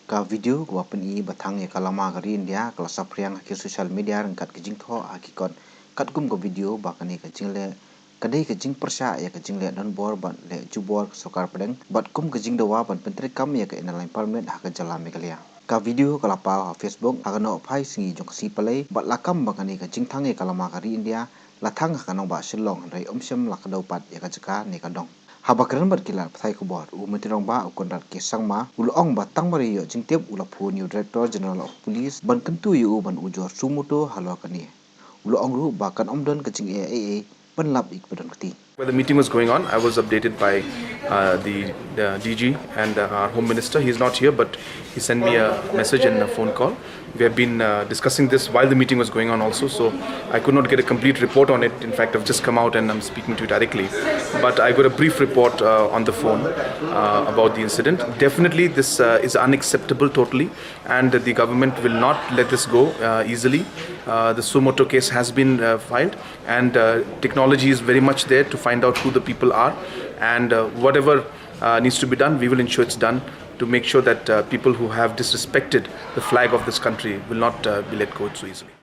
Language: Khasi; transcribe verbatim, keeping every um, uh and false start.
Ka video kaba pyni ba thang ïa ka lama ka ri India ka la saphriang ha ki social media ryngkat ki jingthoh ha ki kot, katkum ka video ba kane ka jingleh ka dei ka jingpyrshah ïa ka jingleh donbor bad leh jubor ka sorkar pdeng bad kum ka jingdawa ban pyntreikam ïa ka Inner Line Permit ha ka jylla Meghalaya. Ka video ka la paw ha Facebook ha ka nongphai sngi jong ka sngi Palei bad la kam ba kane ka jingthang ïa ka lama ka ri India la thang ha ka nongbah Shillong, hynrei ym shym la kdew pat ïa ka jaka ne ka dong. Haba kren bad ki lad pathai khubor, u Myntri Rangbah u Conrad K Sangma u la ong ba tang mar ïoh jingtip u la phone ïa u Director General of Police ban kyntu ïa u ban ujor suo motu halor kane. U la ong ruh ba kan ym don ka jingeh ei ei pynlap ïa kiba don kti. While the meeting was going on, I was updated by uh, the, the D G and uh, our Home Minister. He's not here, but he sent me a message and a phone call. We have been uh, discussing this while the meeting was going on also, so I could not get a complete report on it. In fact, I've just come out and I'm speaking to you directly. But I got a brief report uh, on the phone uh, about the incident. Definitely, this uh, is unacceptable totally, and the government will not let this go uh, easily. Uh, the suo motu case has been uh, filed, and uh, technology is very much there to find out who the people are, and uh, whatever uh, needs to be done, we will ensure it's done to make sure that uh, people who have disrespected the flag of this country will not uh, be let go so easily.